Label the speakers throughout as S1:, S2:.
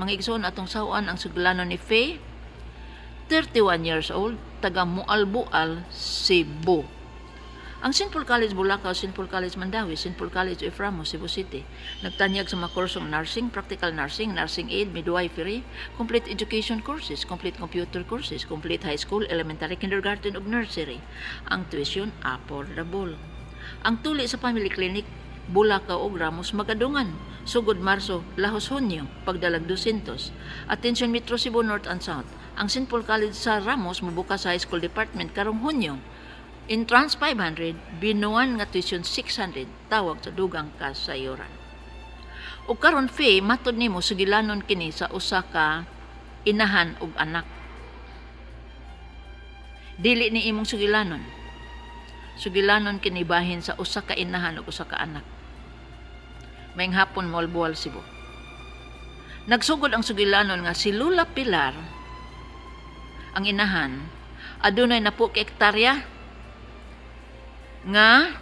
S1: Mga igsoon, atong sawan ang sugilanon ni Faye, 31 years old, taga Moalboal, Cebu. Ang St. Paul College Bulacau, St. Paul College Mandaue, St. Paul College of Ramos, Cebu City. Nagtanyag sa mga kursong nursing, practical nursing, nursing aid, midwifery, complete education courses, complete computer courses, complete high school, elementary, kindergarten ug nursery. Ang tuition affordable. Ang tuli sa family clinic Bulacau ug Ramos magadungan. Sugod Marso, lahos Hunyo, pagdalag 200. Attention Metro Cebu North and South. Ang St. Paul College sa Ramos mobukas sa high school department karong Hunyo. Entrance 500, binuan nga tuition 600, tawag sa dugang kasayuran. O karon, Faye, matod nimo sugilanon kini sa usa ka inahan ug anak. Dili ni imong sugilanon. Sugilanon kini bahin sa usa ka inahan ug usa ka anak. Maayong hapon, Moalboal, Cebu. Nagsugod ang sugilanon nga si Lola Pilar, ang inahan, adunay napo ka ektarya nga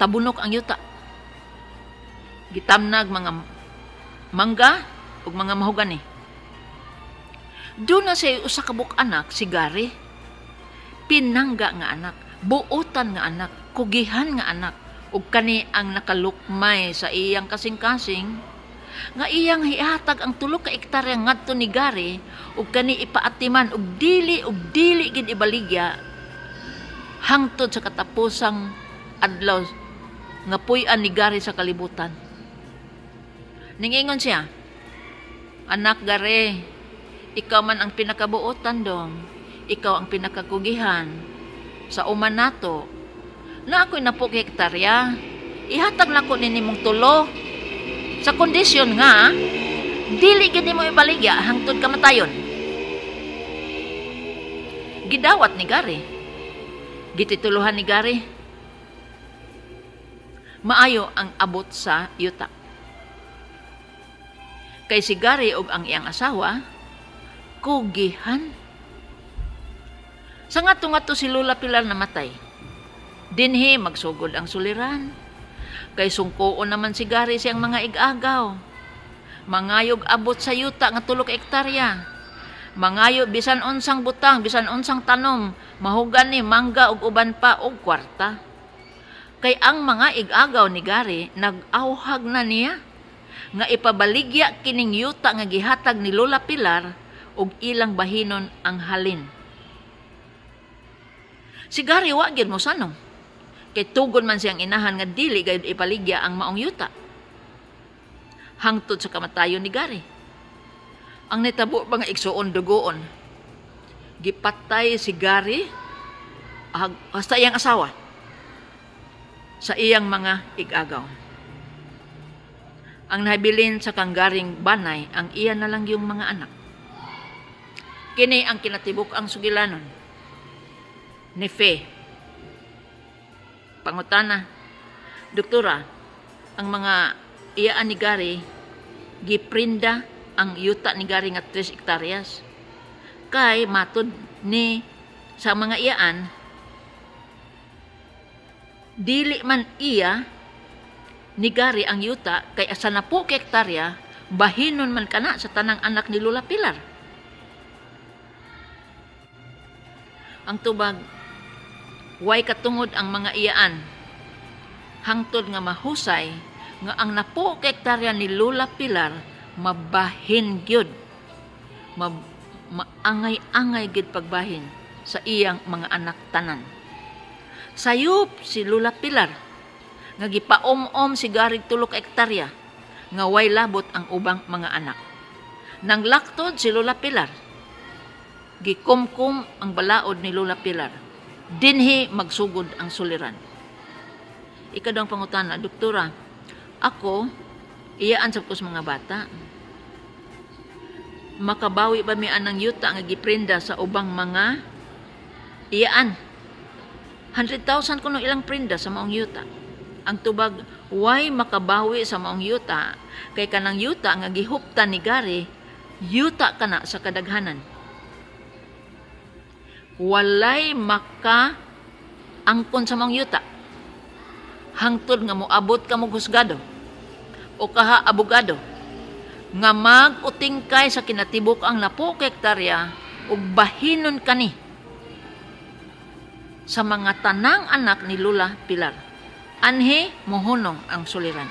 S1: tabunok ang yuta. Gitamnag mga mangga ug mga mahogani. Duna siya usa ka buok anak, si Gary. Pinangga nga anak, buotan nga anak, kugihan nga anak, ug kani ang nakalukmay sa iyang kasing-kasing nga iyang hihatag ang 3 ka ektarya ngadto ni Gary ug kani ipaatiman ug dili gid ibaligya hangtod sa katapusang adlaw nga puy-an ni Gary sa kalibutan. Ningingon siya, "Anak Gary, ikaw man ang pinakabuotan dong, ikaw ang pinakakugihan sa uman nato. Na ako'y napo ka hektarya, ihatag nako ni nimong tulo sa kondisyon nga dili gid nimo ibaligya hangtod kamatayon." Gidawat ni Gary. Gitituluhan ni Gary. Maayo ang abot sa yuta. Kay si Gary ug ang iyang asawa, kugihan. Sa ngadto-ngadto si Lola Pilar namatay. Dinhi magsugod ang suliran. Kay sungkoon naman si Gary siyang mga ig-agaw. Mangayog abot sa yuta nga 3 ka ektarya. Mangayo bisan unsang butang, bisan unsang tanom, mahogani, mangga ug uban pa og kwarta. Kay ang mga ig-agaw ni Gary nag-awhag na niya nga ipabaligya kining yuta nga gihatag ni Lola Pilar ug ilang bahinon ang halin. Si Gary wa gyud mosanong. Kay tugon man siyang inahan nga dili gayud ipaligya ang maong yuta hangtod sa kamatayon ni Gary. Ang nitabo, mga igsuon, dugoon. Gipatay si Gary hasta iyang asawa sa iyang mga igagaw. Ang nabilin sa kang Garing banay ang iya na lang yung mga anak. Kini ang kinatibuk ang sugilanon ni Fe. Pangutana, "Doktora, ang mga iyaan ni Gary giprinda ang yuta ni Gary nga 3 hektaryas. Kay matod ni sa mga iyaan, dili man iya ni Gary ang yuta kay asa na po ka hektarya, bahinon man kana sa tanang anak ni Lola Pilar." Ang tubag, way katungod ang mga iyaan hangtod nga mahusay nga ang napo ka hektarya ni Lola Pilar mabahin gyud, maangay-angay gyud pagbahin sa iyang mga anak tanan. Sayop si Lola Pilar nga gipaom-om si Gary 3 ka hektarya nga way labot ang ubang mga anak. Nang laktod si Lola Pilar, gikumkum ang balaod ni Lola Pilar. Dinhi magsugod ang suliran. Ikaduhang pangutana, "Doktora, ako, iyaan sa ko sa mga bata. Makabawi ba mi anang yuta nga giprinda sa ubang mga iyaan? 100,000 kuno ilang prinda sa maong yuta." Ang tubag, way makabawi sa maong yuta kay kanang yuta nga gihuptan ni Gary, yuta kana sa kadaghanan. Walay maka angkon sa maong yuta hangtod nga moabot ka mo husgado o kaha abogado. nga mag-utingkay sa kinatibuk ang napo ka hektarya ug bahinon kani sa mga tanang anak ni Lola Pilar. Anhi mohunong ang suliran.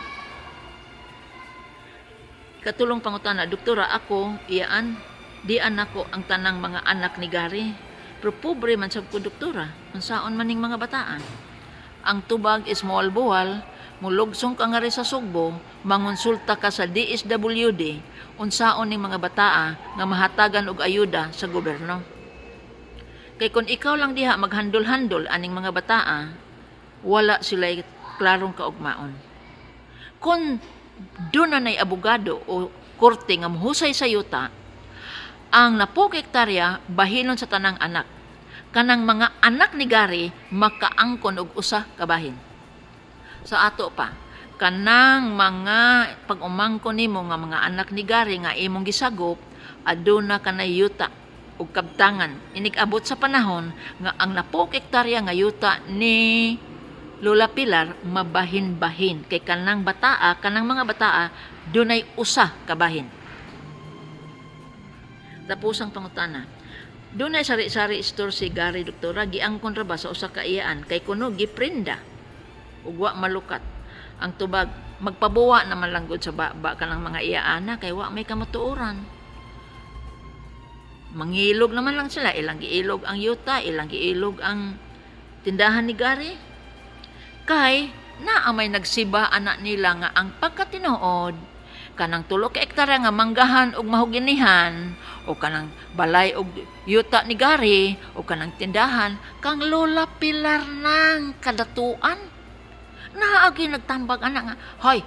S1: Katulong pangutana, doktora, ako iyaan dian nako ang tanang mga anak ni Gary. Pero pobre man sab ko, doktora, unsaon man ning mga bataan? Ang tubag is moalbual, mulugsong ka nga ri sa Sugbo, mangonsulta ka sa DSWD, unsaon ning mga bataa nga mahatagan og ayuda sa gobyerno. Kay kung ikaw lang diha maghandol-handol aning mga bataa, wala sila klarong kaugmaon. Kung doon na na'y abogado o korte nga mohusay sa yuta, ang napo ka hektarya bahinon sa tanang anak. Kanang mga anak ni Gary makaangkon og usa ka bahin. Sa ato pa, kanang mga pag-umangkon nimo nga mga anak ni Gary nga imong gisagop, aduna kanay yuta ug kabtangan. Inig-abot sa panahon nga ang napo ka hektarya nga yuta ni Lola Pilar mabahin-bahin kay kanang bataa, kanang mga bataa dunay usa ka bahin. Tapos ang pangutana, dunay sari-sari store si Gary, doktora, giangkon ra ba sa usa ka iyaan kay kuno giprinda ug wa malukat? Ang tubag, magpabuwa naman lang gud sa baba kanang mga iyaana kay wa may kamatuoran. Mangilog naman lang sila, ilang giilog ang yuta, ilang giilog ang tindahan ni Gary. Kay naa may nagsiba anak nila nga ang pagkatinuod kanang tulo ka ektarya nga manggahan og mahuginihan o kanang balay og yuta ni Gary o kanang tindahan kang Lola Pilar nang kadatuan. Naagi nagtambag anak nga, hoy,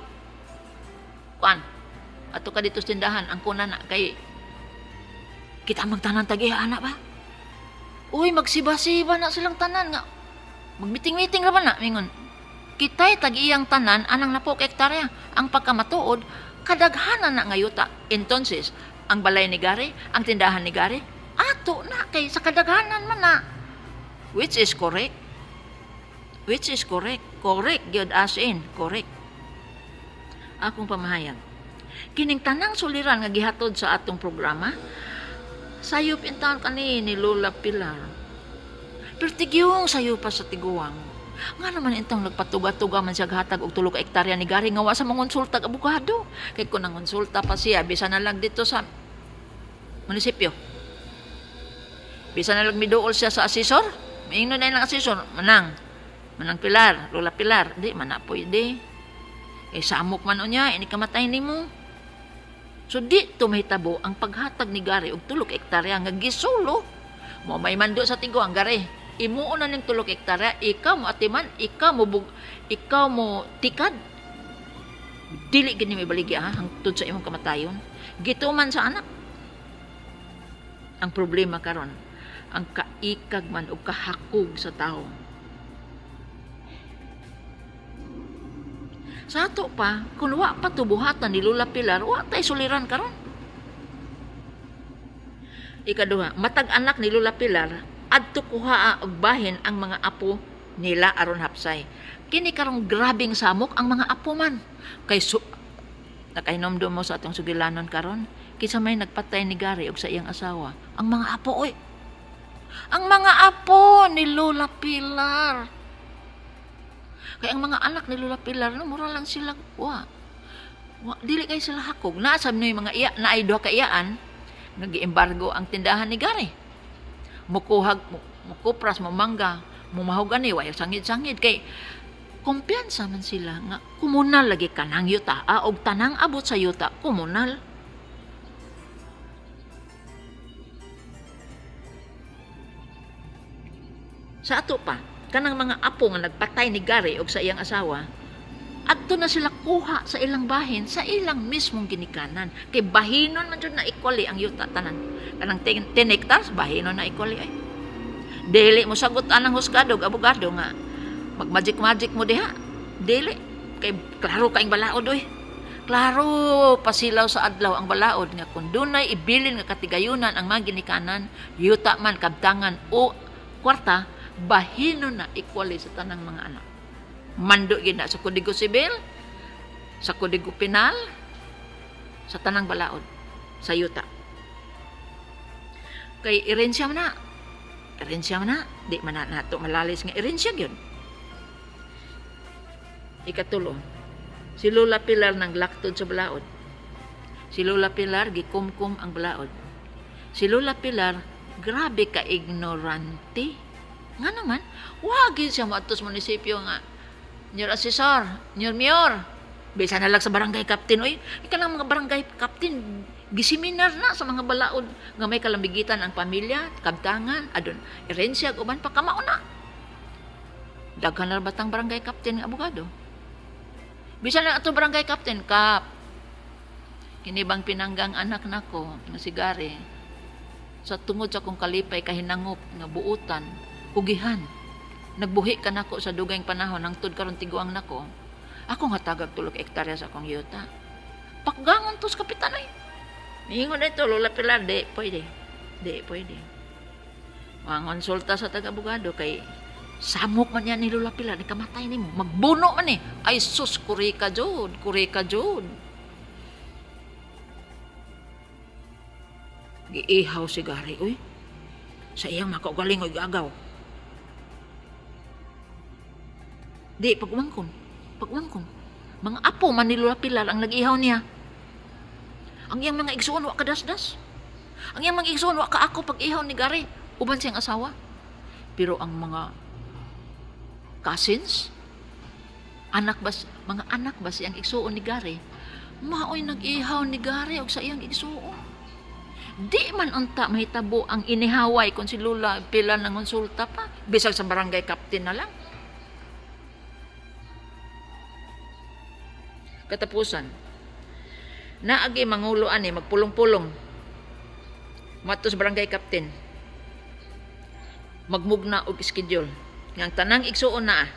S1: kuan, ato ka dito sa tindahan, ang kuna na kay kita magtanan tag-iya anak ba? Uy, magsiba-siba na silang tanan nga. Magmiting-miting ra ba na? Mingon, kita'y tag-iyang tanan anang napo ka hektarya. Ang pagkamatuod, kadaghanan na nga yuta. Entonces, ang balay ni Gary, ang tindahan ni Gary, ato na kay sa kadaghanan man na. Which is correct. Which is correct. Correct, gyud as in, correct. Akong pamahayag. Kining tanang suliran nga gihatod sa atong programa, sayop in town kani ni Lola Pilar. Pero tigyong sayo pa sa tiguang. Nga naman intong nagpatuga-tuga man siya hatag og tulo ka hektarya ni Gary nga wa sa mangonsulta og abogado. Kay kung nangonsulta pa siya, bisan na lang dito sa munisipyo. Bisan na lang miduol siya sa asesor, miingnon na ilang asesor, manang, manang Pilar, Lola Pilar, di man na pwede. Kay samok man unya, ini kamatay nimo. So di tumahitabo ang paghatag ni Gary og tulo ka hektarya nga gisulo. Mo may mando sa tiguang Gary. Imuon na ning tulo ka hektarya, ikaw mo atiman, ikaw mo bug, ikaw mo tikad. Dili gini may baligya ha, hangtod sa imong kamatayon. Gituman sa anak. Ang problema karon, ang kaikag man og kahakog sa tao. Sa ato pa, kung wa pa tubuhatan ni Lola Pilar, wa tay suliran karon. Ikaduha, matag anak ni Lola Pilar, adto kuhaa og bahin ang mga apo nila aron hapsay. Kini karong grabing samok ang mga apo man. Kay nakainomdom mo sa atong sugilanon karon, kinsa may nagpatay ni Gary og sa iyang asawa, ang mga apo oy. Ang mga apo ni Lola Pilar. Kay ang mga anak ni Lola Pilar, no, mura lang sila, wa. Wa, dili kay sila hakog. Naasab no yung mga iya, naay duha ka iyaan, nag-iembargo ang tindahan ni Gary. Mukuhag, mukupras, mumangga, mumahog ani, way sangid-sangid. Kay, kumpiyansa man sila nga komunal lagi kanang yuta, og tanang abot sa yuta, komunal. Sa ato pa, kanang mga apo nga nagpatay ni Gary og sa iyang asawa, adto na sila kuha sa ilang bahin, sa ilang mismong ginikanan. Kay bahinon man jud na equally ang yuta tanan. Kanang 10 hectares, bahinon na equally ay. Dili mo sagot anang husgado og abogado nga magmagic-magic mo diha. Dili kay klaro kaing balaod oy. Klaro pasilaw sa adlaw ang balaod nga kun dunay ibilin nga katigayunan ang mga ginikanan, yuta man kabtangan o kwarta, bahino na equally sa tanang mga anak. Mando gid na sa Kodigo Sibil, sa Kodigo Penal, Sa tanang balaod sa yuta. Kay erensya man na. Erensya man na. Di man na nato malalis nga erensya gyud. Ikatulo, si Lola Pilar nang laktod sa balaod. Si Lola Pilar gikumkum ang balaod. Si Lola Pilar grabe ka ignorante. Nga naman, wagi siya moadto sa munisipyo nga, "Nyor Asesor, Nyor Mayor," bisan na lang sa barangay captain, oy, ika lang mga barangay captain, giseminar na sa mga balaod nga may kalambigitan ang pamilya, kabtangan, adun, erensya, uban pa, kamao na. Daghan na batang barangay captain nga abogado. Bisan lang ato barangay captain, "Kap, kini bang pinanggang anak nako nga si Gary, sa tungod sa akong kalipay kahinangop nga buutan, kugihan, nagbuhi ka nako sa dugayng panahon hangtod karon tiguang nako, ako nga tagag 3 ka hektarya sa akong yuta." Pakgangon tos kapitan ay. Miingon ito, Lola Pilar, "Di pwede. Di pwede." Mangonsulta sa taga-abogado kay samok man yan ni Lola Pilar, ni kamatay nimo, magbuno man eh. Ay sus, kurika jud, kurika jud. Giihaw si Gary, uy. Sa iyang makaugaling, uy, gagaw. Di, pag-umangkon. Pag-umangkon. Mga apo man ni Lola Pilar ang nag-ihaw niya. Ang iyang mga igsuon, wa kadasdas. Ang iyang mga igsuon, wa ka ako pag-ihaw ni Gary. Uban siyang asawa. Pero ang mga cousins, anak ba, mga anak ba siyang igsuon ni Gary, maoy nag-ihaw ni Gary og sa iyang igsuon. Di man unta mahitabo ang inihaway kung si Lola Pilar nangonsulta pa. Bisag sa barangay captain na lang. Katapusan, naagi mangulo ani magpulong-pulong matos barangay captain, magmugna og schedule nga ang tanang igsuon na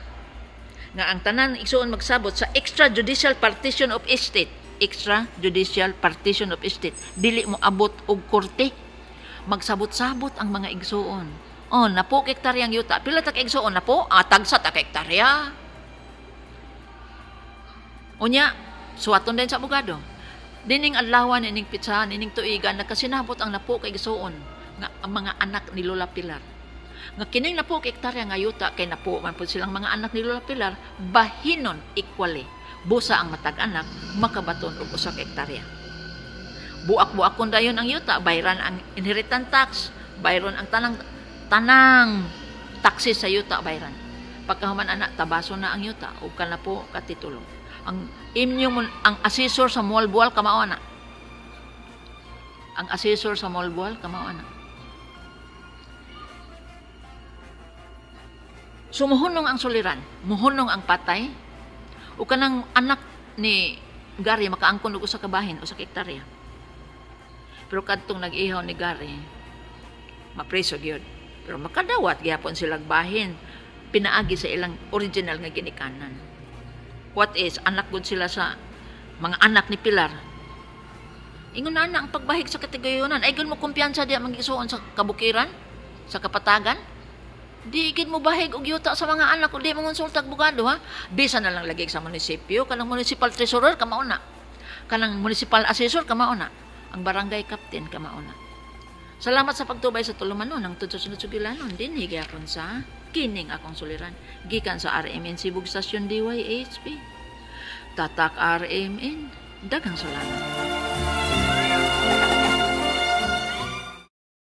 S1: nga ang tanan igsuon magsabot sa extrajudicial partition of estate. Extrajudicial partition of estate, dili mo abot og korte, magsabot-sabot ang mga igsuon. Oh, napo ka hektarya ang yuta, pila ta ka igsuon napo? Tagsa ta ka hektarya. Unya, suwaton din sa abogado. Dining adlawan, ining pitsahan, ining tuigan, nagkasinabot ang napo ka igsuon nga ang mga anak ni Lola Pilar. Nga kining napo ka hektarya nga yuta kay napo man pud silang mga anak ni Lola Pilar, bahinon equally. Busa ang matag anak makabaton og usa ka hektarya. Buak-buakon dayon ang yuta, bayran ang inheritance tax, bayron ang tanang taxes sa yuta bayran. Pagkahuman anak, tabaso na ang yuta ug kana po katitulo. Ang inyo ang assessor sa Moalboal kamao na. Ang assessor sa Moalboal kamao na. So muhunong ang suliran, muhunong ang patay. O kanang anak ni Gary makaangkon og usa ka bahin, usa ka hektarya. Pero kadtong nag-ihaw ni Gary, mapreso gyud. Pero makadawat gyapon silang bahin pinaagi sa ilang original nga ginikanan. What is anak gud sila sa mga anak ni Pilar. Ingon na ang pagbahig sa katigayunan, ay gud mo kumpiyansa diha magisuon sa kabukiran, sa kapatagan. Di gid mo bahig og yuta sa mga anak o di mo konsulta og abogado, ha. Bisa na lang lagi sa munisipyo, kanang municipal treasurer kamao na. Kanang municipal assessor kamao na. Ang barangay captain kamao na. Salamat sa pagtubay sa tulumanon hangtod sa sunod sugilanon dinhi gyapon sa kining akong suliran gikan sa RMN Sibug Station DYHP. Tatak RMN, daghang salamat.